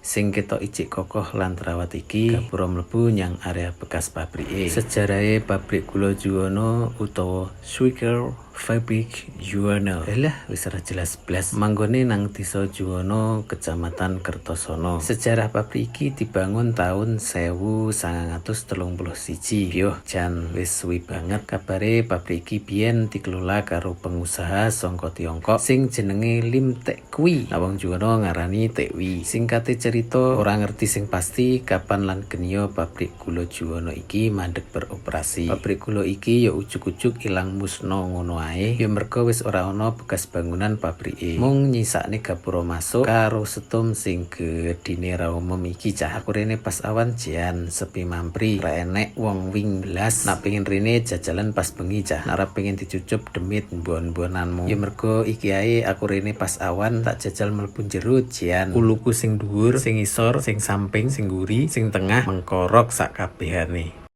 Sing ketok ijik kokoh lan terawat iki gapura mlebu nyang area bekas pabrike. Sejarahe pabrik gula Juwono utawa Suiker Fabriek Juwono. Elah, wis ora jelas blas. Manggone nang Desa Juwono, Kecamatan Kertosono. Sejarah pabrik iki dibangun tahun 1931. Yo, jan wis suwi banget. Kabare pabrik iki biyen dikelola karo pengusaha saka Tiongkok sing jenenge Lim Tek Kwi. Nah, wong Juwono ngarani Tekwi. Singkate cerita, ora ngerti sing pasti kapan lan geniyo pabrik gula Juwono iki mandek beroperasi. Pabrik gula iki ya ujug-ujug ilang musna ngono ae. Ya mergo wis ora ana bekas bangunan pabrike. Mung nyisakne gapura masuk karo setum sing gedine ra umum iki, cah. Aku rene pas awan, jan sepi mampri. Ora enek wong wing blas. Nak pengen rene jajalan pas bengi, cah. Nak ora pengen dicucup demit mbon-mbonanmu. Ya mergo iki ae aku rene pas awan tak jajal mlebu jero, jan. Wuluku sing dhuwur, sing isor, sing samping, sing mburi, sing tengah mengkorok sak kabehane.